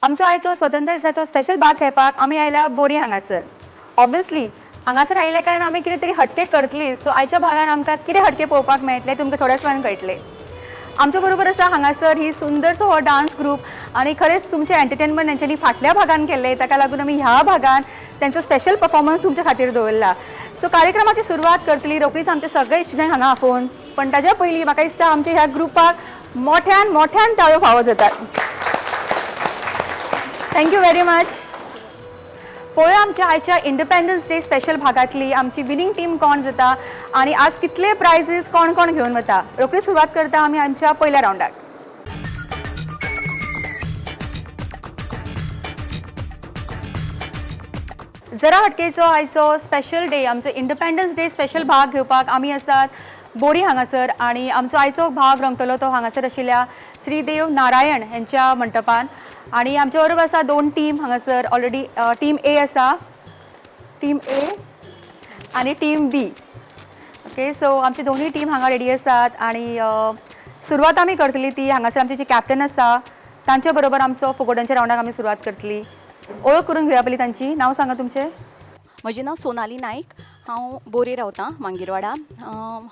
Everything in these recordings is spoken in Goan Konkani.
आमचो आयचो स्वतंत्र दिसाचो स्पेशल भाग खेळपाक आमी आयल्या बोरी हांगासर. ऑब्वियसली हांगासर आयिल्ल्या कारणान आमी कितें तरी हटके करतली. सो आयच्या भागान आमकां कितें हटके पळोवपाक मेळटलें तुमकां थोड्याच वेळान कळटलें. आमच्या बरोबर आसा हांगासर ही सुंदरसो हो डान्स ग्रूप आनी खरेंच तुमचें एंटरटेनमेंट तेंच्यांनी फाटल्या भागान केल्लें, ताका लागून आमी ह्या भागान तेंचो स्पेशल परफॉर्मन्स तुमच्या खातीर दवरला. सो कार्यक्रमाची सुरवात करतली रोखडीच आमचे सगळे इश्टांक हांगा आफोवन, पण ताज्या पयलीं म्हाका दिसता आमच्या ह्या ग्रुपाक मोठ्यान मोठ्यान ताळयो फावो जातात. Thank you very much. पळोवया आमच्या आयच्या इंडिपेंडन्स डे स्पेशल भागांतली आमची विनींग टीम कोण जाता आनी आज कितले प्रायजीस कोण कोण घेवन वता. रोखडी सुरवात करता आमी आमच्या पयल्या रावंडाक. जरा हटकेचो आयचो स्पेशल डे, आमचो इंडिपेंडन्स डे स्पेशल भाग घेवपाक आमी आसात बोरी हांगासर आनी आमचो आयचो भाग रंगतलो तो हांगासर आशिल्ल्या श्रीदेव नारायण हेंच्या मंटपान. आनी आमच्या बरोबर आसा दोन टीम हांगासर ऑलरेडी. टीम ए आसा, टीम ए आनी टीम बी. ओके, सो आमची दोनूय टीम हांगा रेडी आसात आनी सुरवात आमी करतली ती हांगासर आमची जी कॅप्टन आसा तांच्या बरोबर आमचो फुगोट्यांच्या रावंडाक आमी सुरवात करतली. ओळख करून घेवया पयलीं तांची. नांव सांगा तुमचें. म्हजें नांव सोनाली नायक, हांव बोरे रावतां, मांगीरवाडा.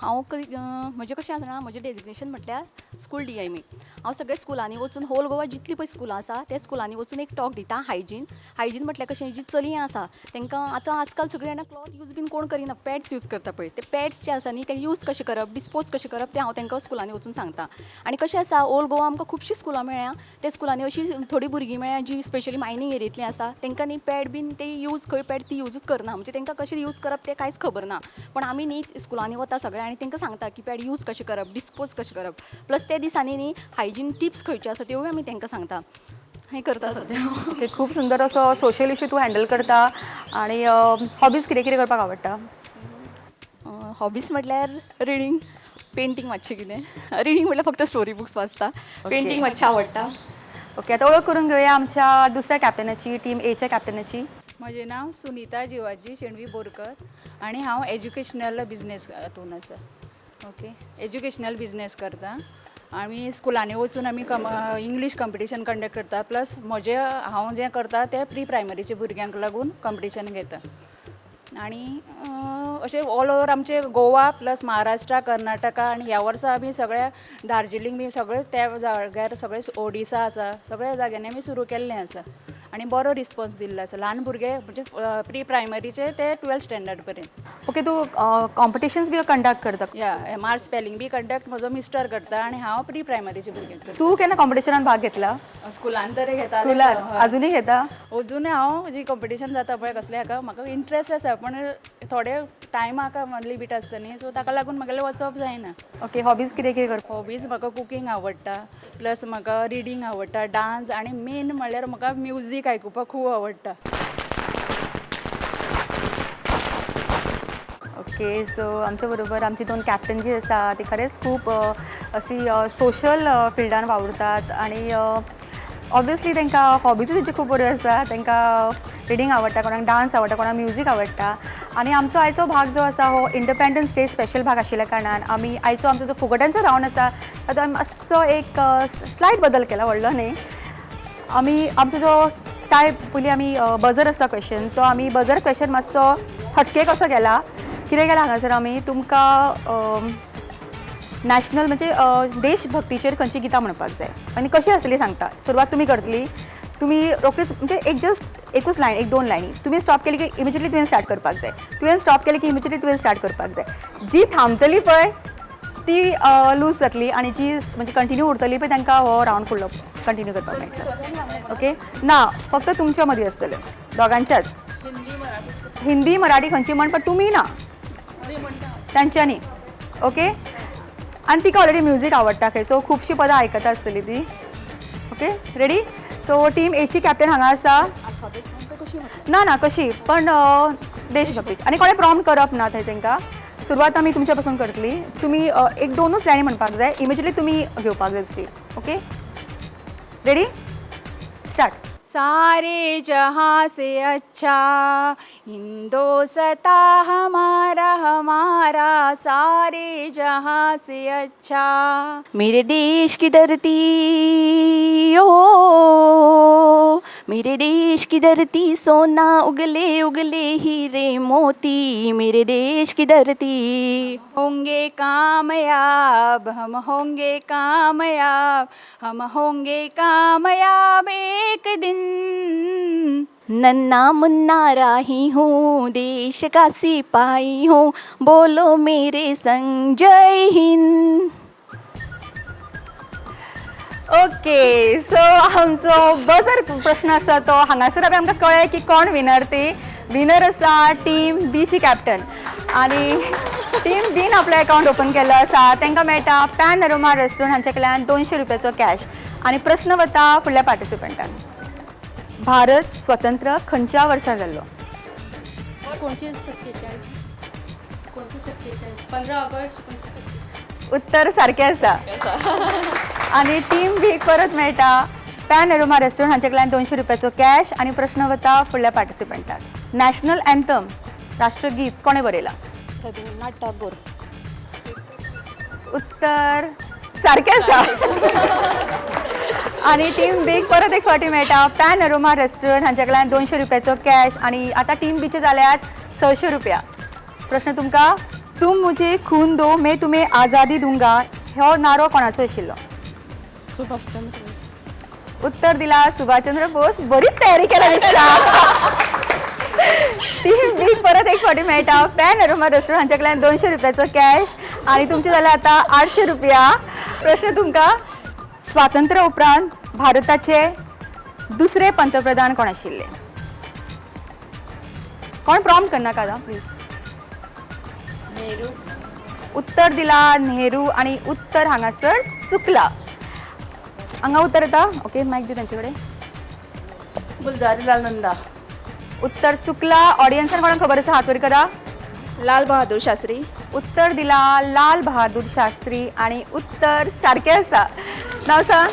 हांव म्हजें कशें आसा, म्हजें डेजिग्नेशन म्हटल्यार स्कूल DME. हांव सगळ्या स्कुलांनी वचून होल गोवा जितली पळय स्कुलां आसा त्या स्कुलांनी वचून एक टॉक दिता. हायजीन, हायजीन म्हटल्यार कशें, जी चलयां आसा तांकां आतां आजकाल सगळीं जाणां क्लॉथ यूज बीन कोण करिना, पॅड्स यूज करता पळय. ते पॅड्स जे आसा न्ही ते यूज कशें करप, डिस्पोज कशें करप तें हांव तांकां स्कुलांनी वचून सांगता. आनी कशें आसा, ओल गोवा आमकां खुबशीं स्कुलां मेळ्ळ्या, त्या स्कुलांनी अशी थोडीं भुरगीं मेळ्ळ्या जी स्पेशली मायनींग एरियेंतलीं आसा, तांकां न्ही पॅड बीन ते यूज खंय पॅड ती यूजूच करना, म्हणजे तांकां कशें यूज करप तें कांयच खबर ना. पण आमी न्ही स्कुलांनी वता सगळें आनी तांकां सांगता की पॅड यूज कशें करप, डिस्पोज कशें करप. प्लस ते दिसांनी न्ही हायजीन टिप्स खंयच्यो आसा त्योय आमी तांकां सांगता. हें करता सद्या. ओके, खूब सुंदर असो सोशल इशू तूं हँडल करता. आनी हॉबीज कितें कितें करपाक आवडटा? हॉबीज म्हटल्यार रिडींग, पेंटींग मातशें कितें. रिडींग म्हटल्यार फक्त स्टोरी बुक्स वाचता, पेंटींग मातशें आवडटा. ओके, आतां ओळख करून घेवया आमच्या दुसऱ्या कॅप्टनाची, टीम एच्या कॅप्टनाची. म्हजें नांव सुनिता जिवाजी शेणवी बोरकर आनी हांव एज्युकेशनल बिजनेस हातून आसा. ओके, एज्युकेशनल बिजनेस करता. आमी स्कुलांनी वचून आमी इंग्लीश कंपिटिशन कंडक्ट करता. प्लस म्हजें हांव जें करता तें प्री प्रायमरीच्या भुरग्यांक लागून कंपिटिशन घेता. आनी अशें ऑल ओवर आमचे गोवा प्लस महाराष्ट्रा, कर्नाटका आनी ह्या वर्सा आमी सगळ्या दार्जिलींग बी सगळे त्या जाग्यार सगळे ओडिसा आसा सगळ्या जाग्यांनी आमी सुरू केल्लें आसा आनी बरो रिस्पॉन्स दिल्लो आसा. ल्हान भुरगे म्हणजे प्री प्रायमरीचे ते 12th standard पर्यंत. ओके, तूं कॉम्पिटिशन्स बी कंडक्ट करता? या, MR spelling बी कंडक्ट म्हजो मिस्टर करता आनी हांव प्री प्रायमरीचे भुरग्यांक करता. तूं केन्ना कॉम्पिटिशनान भाग घेतला? स्कुलान तरी घेता. स्कुलान अजुनूय घेता? अजूनय हांव जी कॉम्पिटिशन जाता पळय कसलें हाका म्हाका इंट्रस्ट आसा, पण थोडे टायमाक लिमीट आसता न्ही, सो ताका लागून म्हागेलें वचप जायना. ओके, हॉबीज कितें कितें करता? हॉबीज म्हाका कुकींग आवडटा, प्लस म्हाका रिडींग आवडटा, डान्स आनी मेन म्हणल्यार म्हाका म्युजीक आयकुपाक खूब आवडटा. ओके, सो आमच्या बरोबर आमची दोन कॅप्टन जी आसा ती खरेंच खूब अशी सोशल फिल्डान वावुरतात आनी ऑब्वियसली तांकां हॉबीजूय तेंच्यो खूब बऱ्यो आसा. तांकां रिडींग आवडटा, कोणाक डान्स आवडटा, कोणाक म्युजीक आवडटा. आनी आमचो आयचो भाग जो आसा हो इंडिपेंडन्स डे स्पेशल भाग आशिल्ल्या कारणान आमी आयचो आमचो जो फुगोट्यांचो रावंड आसा तातूंत आमी मातसो एक स्लायट बदल केला, व्हडलो न्ही. आमी आमचो जो टायप पयलीं आमी बजर आसता क्वेश्चन, तो आमी बजर क्वेश्चन मातसो हटके कसो केला. कितें केलां हांगासर आमी तुमकां नॅशनल म्हणजे देशभक्तीचेर खंयची गितां म्हणपाक जाय आनी कशी आसतली सांगता. सुरवात तुमी करतली, तुमी रोखडीच म्हणजे एक जस्ट एकूच लायन, एक दोन लायनी तुमी स्टॉप केली की इमिजिएटली तुवें स्टार्ट करपाक जाय, तुवें स्टॉप केली की इमिजिएटली तुवें स्टार्ट करपाक जाय. जी थांबतली पळय ती लूज जातली आनी जी म्हणजे कंटिन्यू उरतली पळय तांकां हो रावंड फुडलो कंटिन्यू करपाक मेळटलो. ओके, ना फक्त तुमच्या मदीं आसतलें दोगांच्याच. हिंदी मराठी खंयची म्हण, पण तुमी ना तांच्यांनी. ओके, आनी तिका ऑलरेडी म्युजीक आवडटा खंय, सो खुबशीं पदां आयकता आसतली ती. Okay, ready? So team Aichi captain हांगा आसा. ना ना कशी पण देशभक्तीची आनी कोणें प्रॉम्प्ट करप ना थंय तांकां. सुरवात आमी तुमच्या पासून करतली. तुमी एक दोनूच लायनी म्हणपाक जाय, इमिजिएटली तुमी घेवपाक जाय दुसरी. Okay, ready, start. सारे जहाँ से अच्छा, हिंदोसता हमारा हमारा सारे जहाँ से अच्छा। मेरे देश की धरती, ओ मेरे देश की धरती, सोना उगले उगले हीरे मोती, मेरे देश की धरती। होंगे कामयाब हम, होंगे कामयाब हम, होंगे कामयाब एक दिन। नन्ना मुन्ना राही हूँ, देश का सिपाही हूँ, बोलो मेरे संग जय हिंद। ओके, सो आमचो बजर प्रश्न आसा तो हांगासर आमी आमकां कळ्ळें की कोण विनर ती. विनर आसा टीम बीची कॅप्टन आनी टीम बीन आपलो अकावंट ओपन केल्लो आसा. तांकां मेळटा पॅन अरोमा रेस्टॉरंट हांचे कडल्यान 200 रुपयाचो कॅश. आनी प्रश्न वता फुडल्या पार्टिसिपंटान. भारत स्वतंत्र खंयच्या वर्सा जाल्लो? 1947, 1947, 15 ऑगस्ट 1947. उत्तर सारकें आसा आनी टीम बीक परत मेळटा पॅन अरोमा रेस्टॉरंट हांचे कडल्यान 200 रुपयाचो कॅश. आनी प्रश्न वता फुडल्या पार्टिसिपंटाक. नॅशनल एन्थम, राष्ट्रगीत कोणें बरयलां? रवींद्रनाथ टागोर. उत्तर सारकें आसा आनी टीम बीक परत एक फावटी मेळटा पॅन अरोमा रेस्टॉरंट हांचे कडल्यान 200 रुपयाचो कॅश. आनी आतां टीम बीचे जाल्यात 600 रुपया. प्रश्न तुमकां, "तुम मुझे खून दो, मैं तुम्हें आझादी दूंगा" हो नारो कोणाचो आशिल्लो? सुभाषचंद्र बोस. उत्तर दिला सुभाषचंद्र बोस. बरीच तयारी केला दिसता. टीम बीक परत एक फावटी मेळटा पॅन अरोमा रेस्टॉरंट हांच्या कडल्यान 200 रुपयाचो कॅश आनी तुमचे जाल्यार आतां 800 रुपया. प्रश्न तुमकां, स्वातंत्र्य उपरांत भारताचे दुसरे पंतप्रधान कोण आशिल्ले? कोण प्रॉम्प्ट करनाका आतां प्लीज. नेहरू. उत्तर दिला नेहरू आनी उत्तर हांगासर चुकला. हांगा उत्तर येता. ओके, मायक दी तांचे कडेन. गुलजारीलाल नंदा. उत्तर चुकला. ऑडियन्सान कोणाक खबर आसा, हात वयर करा. लाल बहादूर शास्त्री. उत्तर दिला लाल बहादूर शास्त्री आणि उत्तर सारकें आसा. नाव सांग.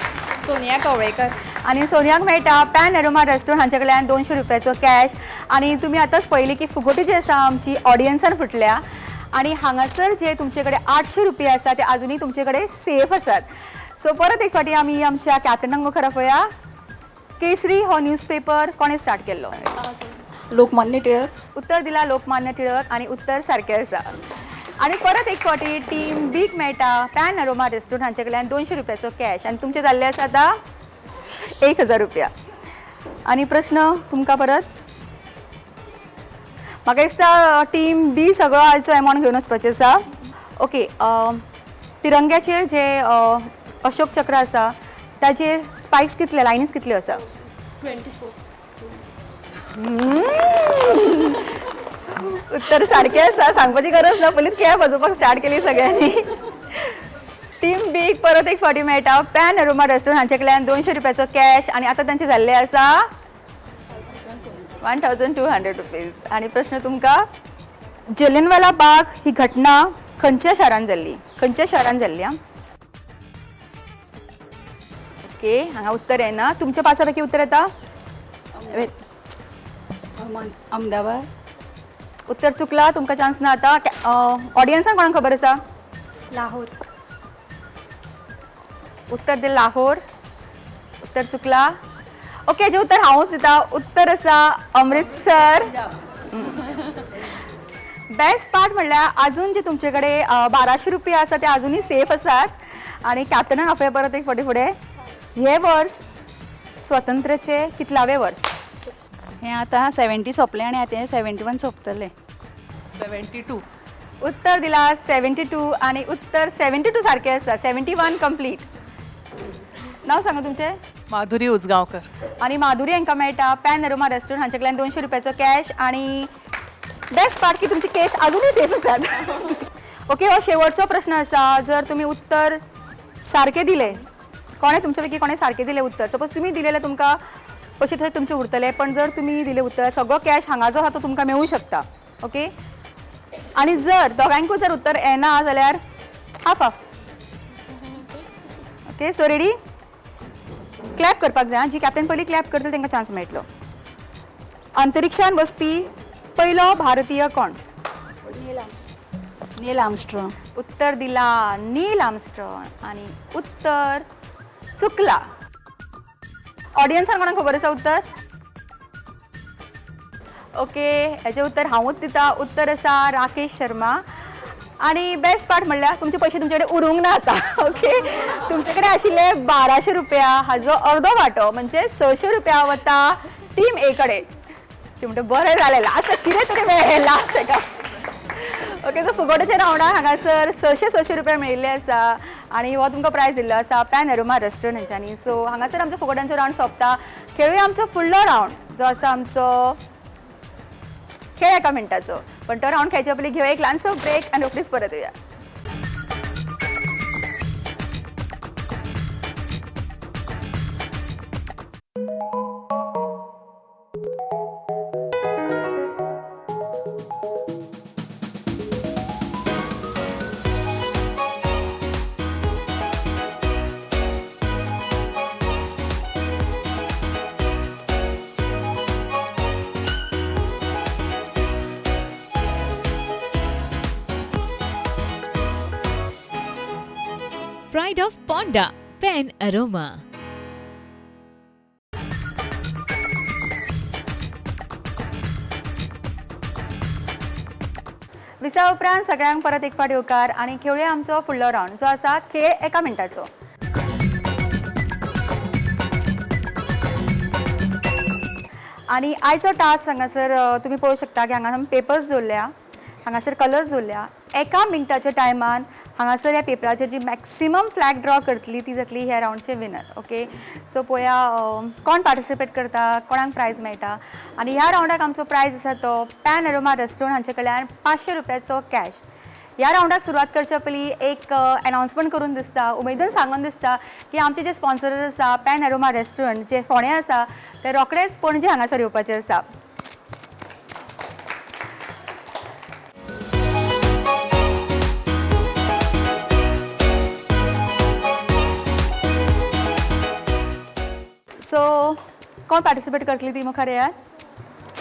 सोनिया कवळेकर. आनी सोनियाक मेळटा पॅन अरोमा रेस्टॉरंट हांचे कडल्यान 200 रुपयाचो कॅश. आनी तुमी आतांच पळयली की फुगोटी जी आसा आमची ऑडियन्सान फुटल्या आनी हांगासर जे तुमचे कडेन 800 रुपया आसा ते आजुनूय तुमचे कडेन सेफ आसात. सो परत एक फावटी आमी आमच्या कॅप्टनाक मुखार आपोवया. केसरी हो न्यूजपेपर कोणें स्टार्ट केल्लो? लोकमान्य टिळक. उत्तर दिला लोकमान्य टिळक आनी उत्तर सारकें आसा आनी परत एक फावटी टीम बीक मेळटा पॅन अरोमा रेस्टॉरंट हांचे कडल्यान 200 रुपयाचो कॅश आनी तुमचे जाल्ले आसा आतां 1000 रुपया. आनी प्रश्न तुमकां परत. म्हाका दिसता टीम बी सगळो आयचो एमावंट घेवन वचपाचें आसा. ओके, तिरंग्याचेर जे अशोक चक्र आसा ताचेर स्पायक्स कितले, लायनीस कितल्यो आसा? 24. उत्तर सारकें आसा. सांगपाची गरज ना, पयलींच क्लॅप वाजोवपाक स्टार्ट केली सगळ्यांनी. टीम बीक परत एक फावटी मेळटा पॅन अरोमा रेस्टॉरंट हांचे कडल्यान 200 रुपयाचो कॅश आनी आतां तांचे जाल्ले आसा 1200 रुपीज. आनी प्रश्न तुमकां, जलियनवाला बाग ही घटना खंयच्या शारान जाल्ली? खंयच्या शारान जाल्ली? आं, ओके, हांगा उत्तर येना. तुमच्या पांचा पैकी उत्तर येता? अहमदाबाद. उत्तर चुकला. तुमकां चान्स ना आतां. ऑडियन्सान कोणाक खबर आसा? लाहोर. उत्तर दिलें लाहोर. उत्तर चुकला. ओके, जे उत्तर हांवूच दिता. उत्तर आसा अमृतसर. बेस्ट पार्ट म्हणल्यार अजून जे तुमचे कडेन 1200 रुपया आसा ते अजुनूय सेफ आसात. आनी कॅप्टनाक आपया परत एक फावटी फुडें. हे वर्स स्वतंत्रचे कितलावे वर्स? हें आतां 70 सोंपलें आनी आतां हें 71 सोंपतलें. 72. उत्तर दिला 72 आनी उत्तर 72 सारकें आसा. 71 कंप्लीट. नांव सांगा तुमचें. माधुरी उजगांवकर. आनी माधुरी हांकां मेळटा पॅन अरोमा रेस्टॉरंट हांचे कडल्यान 200 रुपयाचो कॅश. आनी बेस्ट पार्ट की तुमची कॅश अजुनूय सेफ आसात. ओके, हो शेवटचो प्रश्न आसा. जर तुमी उत्तर सारकें दिलें, कोणें तुमचे पैकी कोणें सारकें दिलें उत्तर, सपोज तुमी दिलें जाल्यार तुमकां पयशे थंय तुमचे उरतले, पण जर तुमी दिलें उत्तर, सगळो कॅश हांगा जो आहा तो तुमकां मेळूं शकता. ओके, आनी जर दोगांयकूय जर उत्तर येना जाल्यार half half. Okay, so ready? Clap करपाक जाय. जी कॅप्टन पयली क्लॅप करतली तांकां चान्स मेळटलो. अंतरिक्षान वचपी पयलो भारतीय कोण? Neil Armstrong. उत्तर दिला नील आर्मस्ट्रॉंग आनी उत्तर चुकला. ऑडियन्सान कोणाक खबर आसा उत्तर? ओके, हेजें उत्तर हांवूच दिता. उत्तर आसा राकेश शर्मा. आनी बेस्ट पार्ट म्हणल्यार तुमचे पयशे तुमचे कडेन उरूंक ना आतां. ओके, तुमचे कडेन आशिल्ले 1200 रुपया, हाजो अर्दो वांटो म्हणजे 600 रुपया वता टीम ए कडेन. ती म्हणटा बरें जालें, लास्टाक कितें तरी मेळ्ळें लास्ट हेका. ओके, सो फुगोट्याच्या रावंडाक हांगासर 600 600 रुपया मेळिल्ले आसा आनी हो तुमकां प्रायज दिल्लो आसा पॅन एरोमा रेस्टॉरंट हेंच्यांनी. सो हांगासर आमचो फुगोट्यांचो रावंड सोंपता. खेळुया आमचो फुडलो रावंड जो आसा आमचो खेळ एका मिनटाचो. पण तो रावंड खेळच्या पयलीं घेवया एक ल्हानसो ब्रेक आनी रोखडीच परत येवया. Pride of Ponda, Pen Aroma. विसा उपरांत सगळ्यांक परत एक फावट येवकार आनी खेळुया आमचो फुडलो रावंड जो आसा खेळ एका मिनटाचो. आनी आयचो टास्क हांगासर तुमी पळोवंक शकता की हांगा आमी पेपर्स दवरल्या, हांगासर कलर्स दवरल्या. एका मिनटाच्या टायमान हांगासर ह्या पेपराचेर जी मॅक्सिमम फ्लॅग ड्रॉ करतली ती जातली ह्या रावंडचे विनर. ओके, सो पळोवया कोण पार्टिसिपेट करता, कोणाक प्रायज मेळटा. आनी ह्या रावंडाक आमचो प्रायज आसा तो पॅन एरोमा रेस्टॉरंट हांचे कडल्यान 500 रुपयाचो कॅश. ह्या रावंडाक सुरवात करच्या पयलीं एक एनावन्समेंट करून दिसता, उमेदून सांगून दिसता की आमचे जे स्पॉन्सर आसा पॅन एरोमा रेस्टॉरंट जे फोंडें आसा ते रोखडेच पणजे हांगासर येवपाचे आसा. सो कोण पार्टिसिपेट करतली ती मुखार येयात.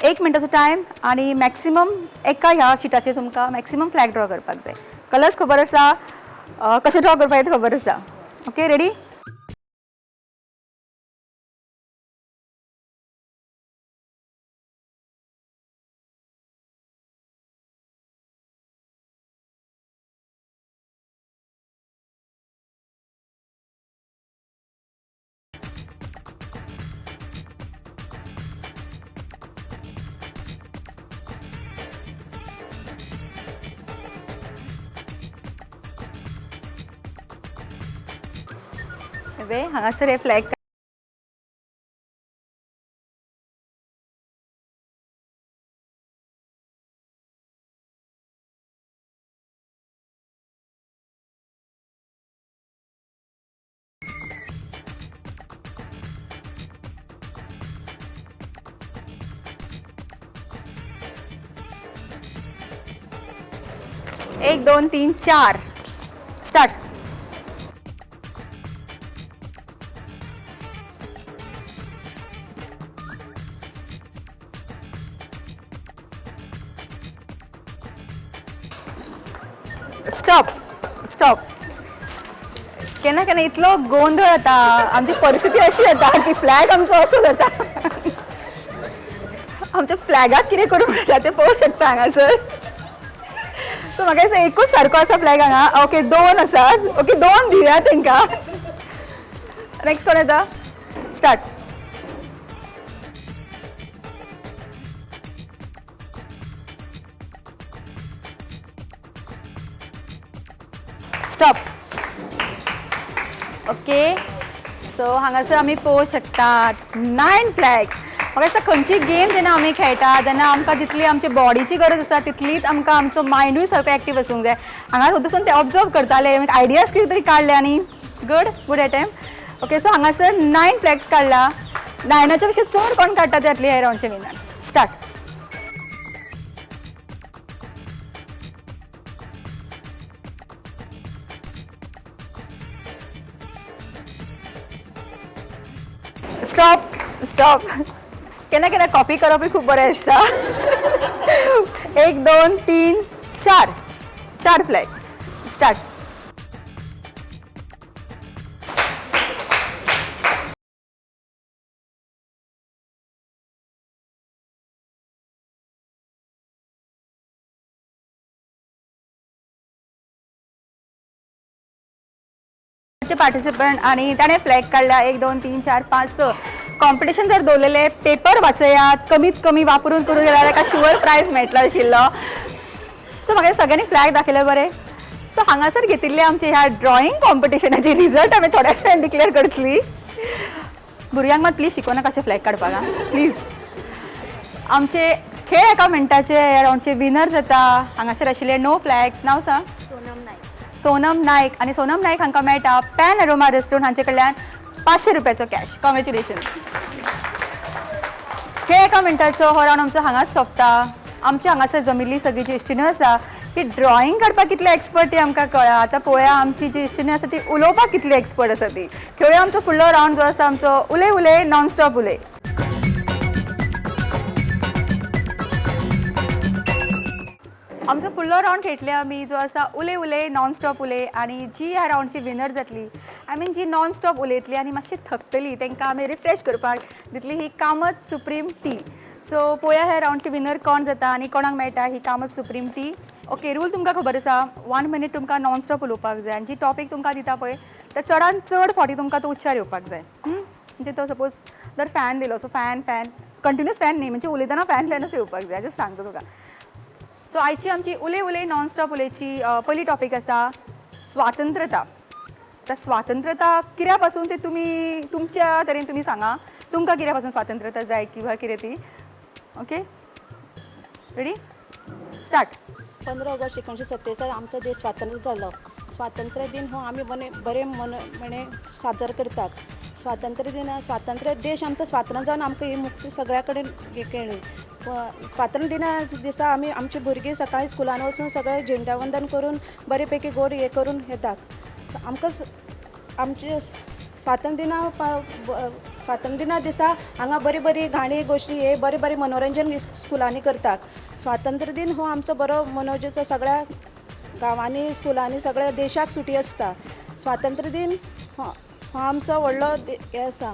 1 मिनटाचो टायम आनी मॅक्सिमम एका ह्या शिटाचेर तुमकां मॅक्सिमम फ्लॅग ड्रॉ करपाक जाय. कलर्स खबर आसा, कशें ड्रॉ करपाक तें खबर आसा. Okay, ready? वे हांगासर हे फ्लॅग एक 2 3 4 स्टार्ट. Stop stop. केन्ना केन्ना इतलो गोंदळ जाता, आमची परिस्थिती अशी जाता की फ्लॅग आमचो असो जाता. आमच्या फ्लॅगाक कितें करूं मेळटा तें पळोवंक शकता हांगासर. सो म्हाका दिसता एकूच सारको आसा फ्लॅग हांगा. ओके, 2 आसात. ओके, 2 दिया तांकां. नेक्स्ट कोण येता? स्टार्ट. स्टॉप. ओके, सो हांगासर आमी पळोवंक शकतात 9 फ्लॅग्स. म्हाका दिसता खंयची गेम जेन्ना आमी खेळटा तेन्ना आमकां जितली आमच्या बॉडीची गरज आसता तितलीच आमकां आमचो मायंडूय सारको एक्टीव आसूंक जाय. हांगा वचून ते ऑब्जर्व करताले, आयडियाज कितें तरी काडले आनी good good attempt. Okay, so हांगासर 9 फ्लॅग्स काडला. 9च्या पेक्षा चड कोण काडटा ते जातली ह्या रावंडचे विनर. स्टार्ट. Stop stop. केन्ना केन्ना कॉपी करपूय खूब बरें आसता. 1 2 3 4 4 फ्लॅग. स्टार्ट. पार्टिसिपंट आणि ताणें फ्लॅग काडला 1 2 3 4 5 6. कॉम्पिटिशन जर दवरलेलें पेपर वाचयात, कमीत कमी वापरून करून जाल्यार ताका शुअर प्रायज मेळटलो आशिल्लो. सो म्हाका सगळ्यांनी फ्लॅग दाखयले बरें. सो हांगासर घेतिल्ले आमचे ह्या ड्रॉइंग कॉम्पिटिशनाची रिजल्ट आमी थोड्याच वेळान डिक्लेअर करतली. भुरग्यांक मात प्लीज शिकोवनाका कशें फ्लॅग काडपाक आं, प्लीज. आमचे खेळ एका मिनटाचे ह्या रावंडचे विनर जाता हांगासर आशिल्ले नो फ्लॅग्स. नांव सांग. सोनम नाईक. सोनम नायक. आनी सोनम नायक हांकां मेळटा पॅन अरोमा रेस्टॉरंट हांचे कडल्यान 500 रुपयाचो कॅश. कॉंग्रेच्युलेशन. खेळ एका मिनटाचो हो रावंड आमचो हांगाच सोंपता. आमच्या हांगासर जमिल्ली सगळी जी इश्टिण्यो आसा ती ड्रॉइंग काडपाक कितली एक्सपर्ट ती आमकां कळ्ळा. आतां पळोवया आमची जी इश्टिण्यो आसा ती उलोवपाक कितली एक्सपर्ट आसा ती. खेळया आमचो फुडलो रावंड जो आसा आमचो उलय उलय नॉन स्टॉप उलय. आमचो फुडलो रावंड खेळटले आमी जो आसा उलय उलय नॉन स्टॉप उलय. आनी जी ह्या रावंडची विनर जातली, I mean G non stop उलयतली आनी मातशी थकतली तांकां आमी रिफ्रेश करपाक दितली ही कामत सुप्रीम टी. सो पळोवया ह्या रावंडची विनर कोण जाता आनी कोणाक मेळटा ही Kamat supreme tea. Okay, rule तुमकां खबर आसा. 1 मिनीट तुमकां नॉन स्टॉप उलोवपाक जाय आनी जी टॉपीक तुमकां दिता पळय ते चडान चड फावटी तुमकां तो उच्चार येवपाक जाय. म्हणजे तो सपोज जर फॅन दिलो, so fan fan continuous fan न्ही, म्हणजे उलयतना फॅन फॅनच येवपाक जाय, जस्ट सांगता तुका. सो आयची आमची उलय उलय नॉन स्टॉप उलयची पयली टॉपीक आसा स्वातंत्रता. आतां स्वातंत्रता कित्या पासून ते तुमी तुमच्या तरेन तुमी सांगा, तुमकां कित्या पासून स्वातंत्रता जाय किंवा कितें ती. Okay, ready, start. 15 August 1947 आमचो देश स्वातंत्र्य जालो. स्वातंत्र्य दिन हो आमी बरे मने साजर करतात. स्वातंत्र्य दिना स्वातंत्र्य देश आमचो स्वातंत्र्य जावन आमकां ही मुक्ती सगळ्या कडेन केळ्ळी. स्वातंत्र्य दिना दिसा आमी आमची भुरगीं सकाळीं स्कुलान वचून सगळें झेंडावंदन करून बरे पैकी गोड हें करून येतात. आमकां आमचे स्वातंत्र्य दिना स्वातंत्र्य दिना दिसा हांगा बरी बरी गाणी गोश्टी हे बरें बरें मनोरंजन स्कुलांनी करतात. स्वातंत्र्य दिन हो आमचो बरो मनोवचो, सगळ्या गांवांनी स्कुलांनी सगळ्या देशाक सुटी आसता. स्वातंत्र्य दिन हो आमचो व्हडलो हें आसा.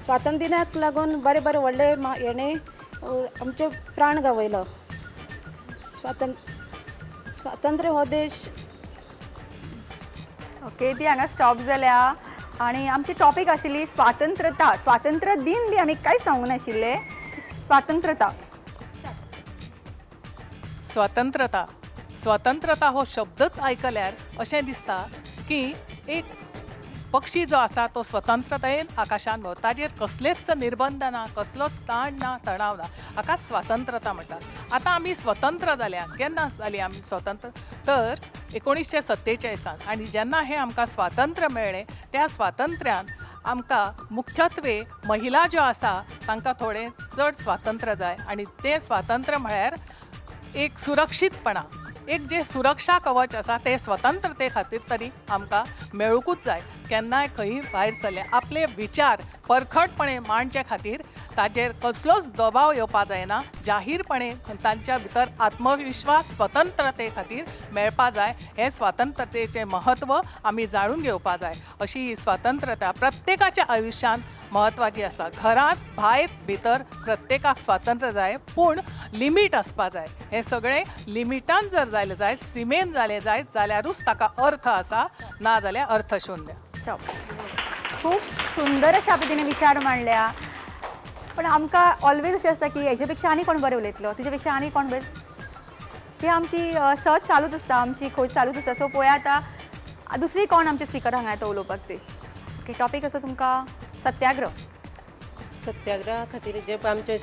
स्वातंत्र्य दिनाक लागून बरें बरें व्हडले हेणें आमचे प्राण गवयलो. स्वातंत्र्य हो देश. ओके, ती हांगा स्टॉप जाल्या आनी आमची टॉपीक आशिल्ली स्वातंत्रता. स्वातंत्र्य दिन बी आमी कांयच सांगूंक नाशिल्लें. स्वातंत्रता. स्वतंत्रता स्वतंत्रता हो शब्दच आयकल्यार अशें दिसता की एक पक्षी जो आसा तो स्वतंत्रतायेन आकाशान भोंवता, ताजेर कसलेच निर्बंध ना, कसलोच ताण ना, तणाव ना, हाका स्वतंत्रता म्हणटात. आतां आमी स्वतंत्र जाल्या. केन्ना जाली आमी स्वतंत्र? तर 1947 आनी जेन्ना हें आमकां स्वातंत्र्य मेळ्ळें त्या स्वातंत्र्यान आमकां मुख्यत्वे महिला ज्यो आसा तांकां थोडें चड स्वातंत्र्य जाय आनी तें स्वातंत्र्य म्हळ्यार एक सुरक्षीतपणा, एक जे सुरक्षा कवच आसा ते स्वतंत्रते खातीर तरी आमकां मेळुंकूच जाय. केन्नाय खंय भायर सरले आपले विचार परखटपणे मांडचे खातीर ताजेर कसलोच दबाव येवपा जायना, जाहीरपणे तांच्या भितर आत्मविश्वास स्वतंत्रते खातीर मेळपा जाय. हें स्वतंत्रतेचें म्हत्व आमी जाणून घेवपा जाय. अशी ही स्वतंत्रता प्रत्येकाच्या आयुश्यांत म्हत्वाची आसा. घरांत भायर भितर प्रत्येकाक स्वातंत्र्य जाय, पूण लिमीट आसपा जाय. हें सगळें लिमिटान जर जालें जायत, सिमेन जालें जायत जाल्यारूच ताका अर्थ आसा, ना जाल्यार अर्थशून्य. खूब सुंदर अशा पद्दतीने विचार मांडल्या. पण आमकां ऑलवेज अशें आसता की हेजे पेक्षा आनी कोण बरें उलयतलो, तिजे पेक्षा आनी कोण बरें, ही आमची सर्च चालूच आसता, आमची खोज चालूच आसता. सो पळोवया आतां दुसरी कोण आमचे स्पिकर हांगा येता उलोवपाक ती. ओके, टॉपीक आसा तुमकां सत्याग्रह. सत्याग्रहा खातीर जे आमचे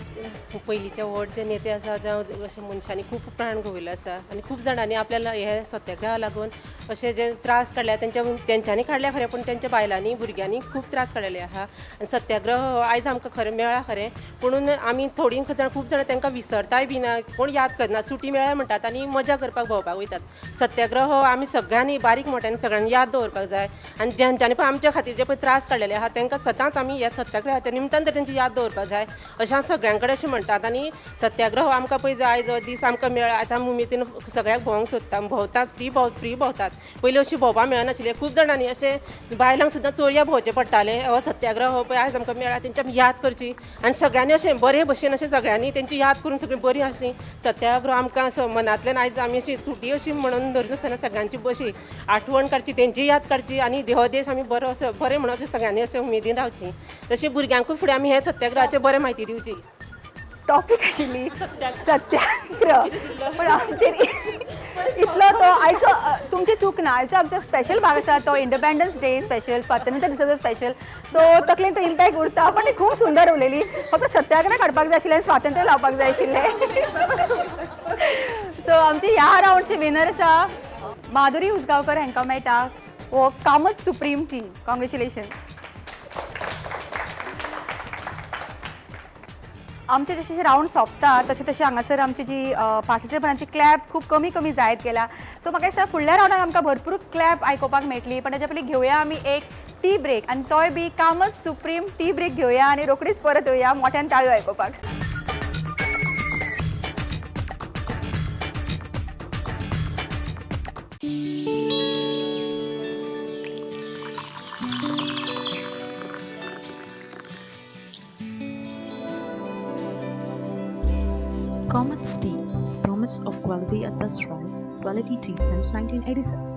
पयलींचे व्हड जे नेते आसा, जावं अशे मनशांनी खूब प्राण गवयले आसा आनी खूब जाणांनी आपल्या हे सत्याग्रहा लागून अशे जे त्रास काडल्या, तेंच्यांनी काडल्या खरें, पूण तेंच्या बायलांनी भुरग्यांनी खूब त्रास काडलेले आहा. आनी सत्याग्रह हो आयज आमकां खरें मेळ्ळा खरें, पुणून आमी थोडीं जाणां खूब जाणां तांकां विसरताय बी ना, कोण याद करना. सुटी मेळ्ळ्या म्हणटात आनी मजा करपाक भोंवपाक वयतात. सत्याग्रह हो आमी सगळ्यांनी बारीक मोठ्यांनी सगळ्यांनी याद दवरपाक जाय आनी ज्यांच्यांनी पळय आमच्या खातीर जे पळय त्रास काडलेले आहा तांकां सदांच आमी ह्या सत्याग्रहाच्या निमतान तर तेंची याद दवरपाक जाय अशें हांव सगळ्यां कडेन अशें म्हणटात. आनी सत्याग्रह आमकां पळय जाय जो दीस आमकां मेळ्ळा, आतां आमी उमेदीन सगळ्याक भोंवंक सोदता, भोंवतात, फ्री भोंवतात. पयलीं अशी भोंवपाक मेळनाशिल्लें, खूब जाणांनी अशें बायलांक सुद्दां चोरयां भोंवचें पडटालें. हो सत्याग्रह हो पळय आयज आमकां मेळ्ळा, तेंची आमी याद करची आनी सगळ्यांनी अशें बरे भशेन अशें सगळ्यांनी तेंची याद करून सगळीं बरी अशी सत्याग्रह आमकां असो मनांतल्यान आयज आमी अशी सुटी अशी म्हणून धरिनासतना सगळ्यांची अशी आठवण काडची, तेंची याद काडची आनी हो देश आमी बरो असो बरें म्हणून अशें सगळ्यांनी अशें उमेदीन रावची. तशें भुरग्यांकूय फुडें आमी हे सत्याग्रहाचें बरें म्हायती दिवची. टॉपीक आशिल्ली सत्याग्रह, पण आमचेर इतलो तो आयचो तुमची चूक ना. आयचो आमचो स्पेशल भाग आसा तो इंडिपेंडन्स डे स्पेशल, स्वातंत्र्य दिसाचो स्पेशल, सो तकलेन तो इम्पॅक्ट उरता. पण ती खूब सुंदर उलयली, फक्त सत्याग्रह काडपाक जाय आशिल्लें आनी स्वातंत्र्य लावपाक जाय आशिल्लें. सो आमची ह्या रावंडची विनर आसा माधुरी उजगांवकर, हांकां मेळटा हो कामत सुप्रीम टी. कॉंग्रेच्युलेशन. आमचे जशे जशे रावंड सोंपता तशें तशें हांगासर आमची जी पार्टिसिपंटांची क्लॅप खूब कमी कमी जायत गेल्या. सो म्हाका दिसता फुडल्या रावंडाक आमकां भरपूर क्लॅप आयकुपाक मेळटली. पण ताच्या पयलीं घेवया आमी एक टी ब्रेक आनी तोय बी कामत सुप्रीम टी ब्रेक घेवया आनी रोखडीच परत येवया मोठ्यान ताळयो आयकुपाक. Comets Tea, promise of quality at best price, quality tea since 1986.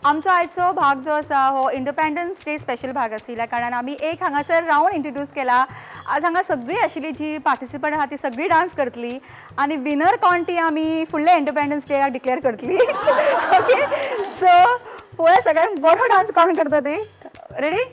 आमचो आयचो भाग जो आसा हो इंडिपेंडन्स डे स्पेशल भाग आशिल्ल्या कारणान आमी एक हांगासर रावंड इंट्रोड्यूस केला. आज हांगा सगळीं आशिल्ली जी पार्टिसिपंट आहा ती सगळीं डांस करतली आनी विनर कोण ती आमी फुडल्या इंडिपेंडन्स डेक डिक्लेअर करतली. ओके, सो पळोवया सगळ्यांक बरो डांस कोण करता ते. रेडी?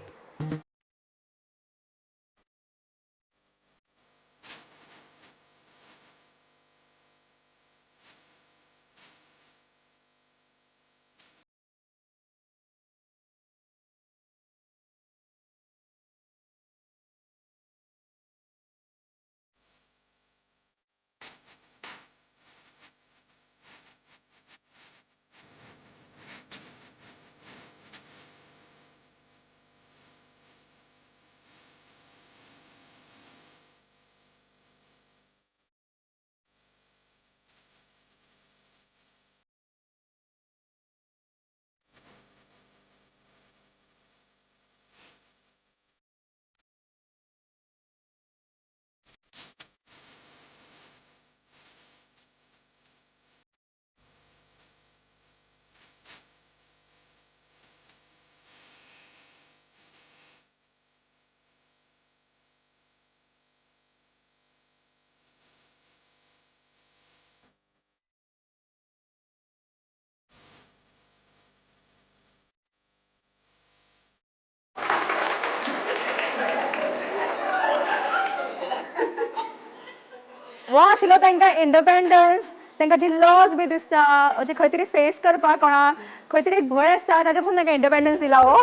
वो आशिल्लो तांकां इंडिपेंडन्स, तांकां जी लॉज बी दिसता, जे खंय तरी फेस करपाक कोणाक खंय तरी एक भंय आसता, ताच्या पसून तांकां इंडिपेंडन्स दिला हो.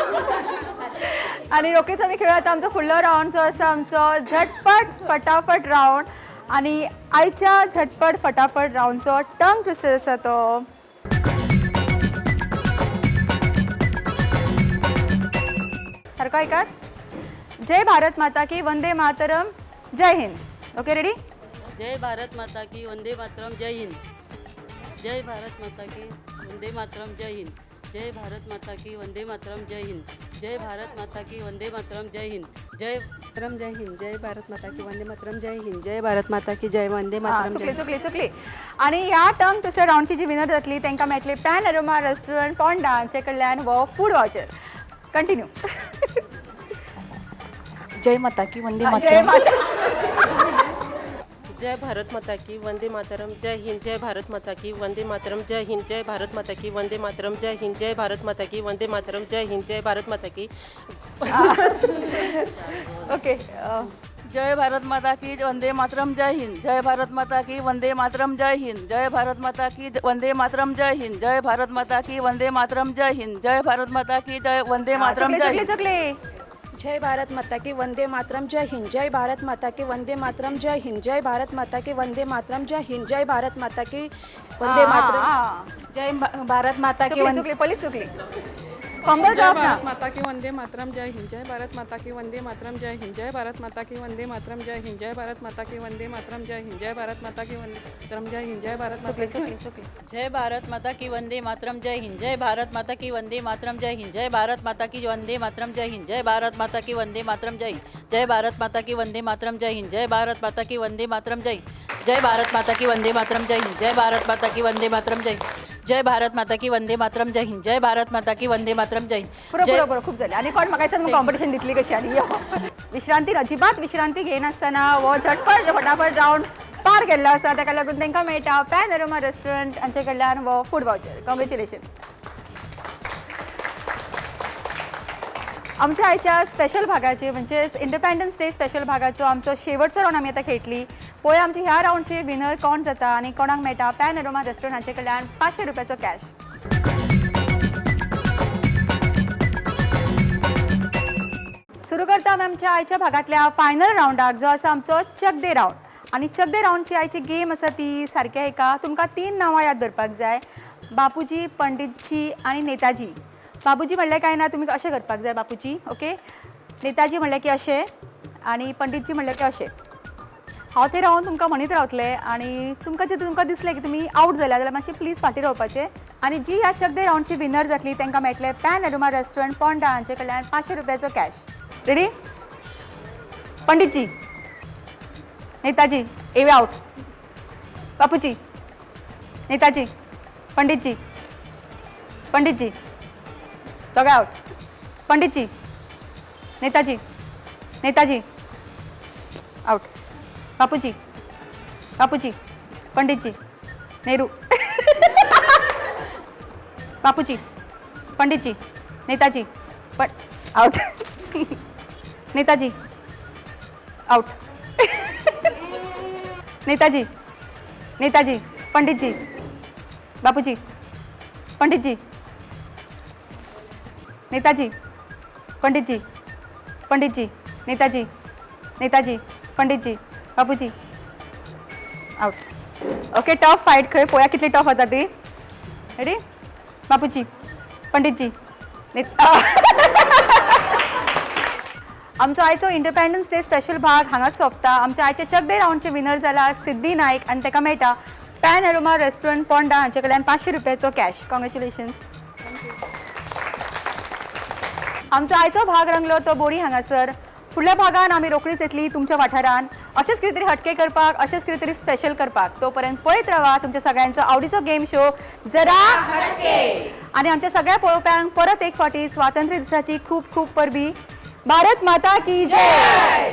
आनी रोखडीच आमी खेळूया आतां आमचो फुडलो रावंड जो आसा आमचो झटपट फटाफट रावंड. आनी आयच्या झटपट फटाफट रावंडचो टंग ट्विस्टर आसा तो सारको आयकात. जय भारत माता की, वंदे मातरम, जय हिंद. Okay, ready? जय भारत माता की, वंदे मातरम, जय हिंद. जय भारत माता की, वंदे मातरम, जय हिंद. जय भारत माता की, वंदे मातरम, जय हिंद. जय भारत माता की, वंदे मातरम, जय हिंद. जय मातरम, जय हिंद. जय भारत माता की, वंदे मातरम, जय हिंद. जय भारत माता की, जय वंदे मातरम. चुकली चुकली चुकली. आनी ह्या टर्म दुसऱ्या रावंडची जी विनर जातली तांकां मेळटली पॅन अरोमा रेस्टॉरंट पोंडा हांचे कडल्यान हो फूड वावचर. कंटिन्यू. जय माता की, वंदे जय मातरम. माता. जय भारत माता की वंदे मातरम जय हिंद जय भारत माता की वंदे मातरम जय हिंद जय भारत माता की वंदे मातरम जय हिंद जय भारत माता की वंदे मातरम जय हिंद जय भारत माता की। ओके। जय भारत माता की वंदे मातरम जय हिंद जय भारत माता की वंदे मातरम जय हिंद जय भारत माता की वंदे मातरम जय हिंद जय भारत माता की वंदे मातरम जय हिंद जय भारत माता की जय वंदे मातरम जय हिंद। जय भारत माता की वंदे मातरम जय हिंद जय भारत माता की वंदे मातरम जय हिंद जय भारत माता की वंदे मातरम जय हिंद जय भारत माता की वंदे मातरम जय भारत माता की। चुकली पली चुकली। जय भारत माता की वंदे मातरम जय हिंद जय भारत माता की वंदे मातरम जय हिंद जय भारत माता की वंदे मातरम जय हिंद जय भारत माता की वंदे मातरम जय हिंद जय भारत माता की वंदे मातरम जय हिंद जय भारत माता की। जय भारत माता की वंदे मातरम जय हिंद जय भारत माता की वंदे मातरम जय हिंद जय भारत माता की वंदे मातरम जय हिंद जय भारत माता की वंदे मातरम जय हिंद जय भारत माता की वंदे मातरम जय हिंद जय भारत माता की वंदे मातरम जय हिंद जय भारत माता की वंदे मातरम जय हिंद जय भारत माता की वंदे मातरम जय हिंद जय भारत माता की वंदे मातरम जय हिंद जय भारत माता की वंदे मातरम जय हिंद। पुरो पुरो पुरो खूब जालें आनी कोण म्हाका दिसता कॉम्पिटिशन दितली कशी। आनी यो विश्रांती अजिबात विश्रांती घेयनासतना हो झटपट फटाफट रावंड पार केल्लो आसा, ताका लागून तांकां मेळटा पॅनोरमा रेस्टॉरंट हांचे कडल्यान हो फूड वावचर। कॉंग्रेच्युलेशन। आमच्या आयच्या स्पेशल भागाचे म्हणजेच इंडिपेंडन्स डे स्पेशल भागाचो आमचो शेवटचो रावंड आमी आतां खेळटली। पळोवया आमच्या ह्या रावंडचे विनर कोण जाता आनी कोणाक मेळटा पॅनोरमा रेस्टॉरंट हांचे कडल्यान 500 रुपयाचो कॅश। सुरू करता आमी आमच्या आयच्या भागांतल्या फायनल रावंडाक, जो आसा आमचो चक दे रावंड। आनी चक दे रावंडची आयची गेम आसा ती सारकें एका तुमकां 3 नांवां याद दवरपाक जाय, बापूजी, पंडितजी आनी नेताजी। बापूजी म्हणल्यार काय ना तुमी अशें करपाक जाय बापूजी, ओके। नेताजी म्हणल्यार की अशें आनी पंडितजी म्हणल्यार की अशें। हांव थंय रावन तुमकां म्हणीत रावतलें आनी तुमकां जे तुमकां दिसलें की तुमी आवट जाल्या जाल्यार मातशें प्लीज फाटीं रावपाचें। आनी जी ह्या चक दे रावंडची विनर जातली तांकां मेळटलें पॅनोरमा रेस्टॉरंट पोंडा हांचे कडल्यान 500 रुपयाचो कॅश। रेडी? पंडितजी, नेताजी, एवे आवट। बापूजी, नेताजी, पंडितजी, पंडितजी, दोगांय आवट। पंडितजी, नेताजी, नेताजी, आवट। बापूजी, बापूजी, पंडितजी, नेहरू। बापूजी, पंडितजी, नेताजी, आवट। नेताजी, आवट। नेताजी, नेताजी, पंडितजी, बापूजी, पंडितजी, नेताजी, पंडितजी, पंडितजी, नेताजी, नेताजी, पंडितजी, बापूजी, आवट। ओके, टफ फायट खंय पळोवया कितली टफ जाता ती। रेडी? बापूजी, पंडितजी, आमचो आयचो इंडिपेंडन्स डे स्पेशल भाग हांगाच सोंपता। आमच्या आयच्या चक दे रावंडचे विनर जाला सिद्धी नायक आनी ताका मेळटा पॅनोरमा रेस्टॉरंट पोंडा हांचे कडल्यान 500 रुपयाचो कॅश। कॉंग्रेच्युलेशन्स। आमचो आयचो भाग रंगलो तो बोरी हांगासर। फुडल्या भागान आमी रोखडीच येतली तुमच्या वाठारान अशेंच कितें तरी हटके करपाक, अशेंच कितें तरी स्पेशल करपाक। तो पर्यंत पळयत रावा तुमच्या सगळ्यांचो आवडीचो गेम शो जरा हटके। आनी आमच्या सगळ्या पळोवप्यांक परत एक फावटी स्वातंत्र्य दिसाची खूब खूब परबी। भारत माता की जय।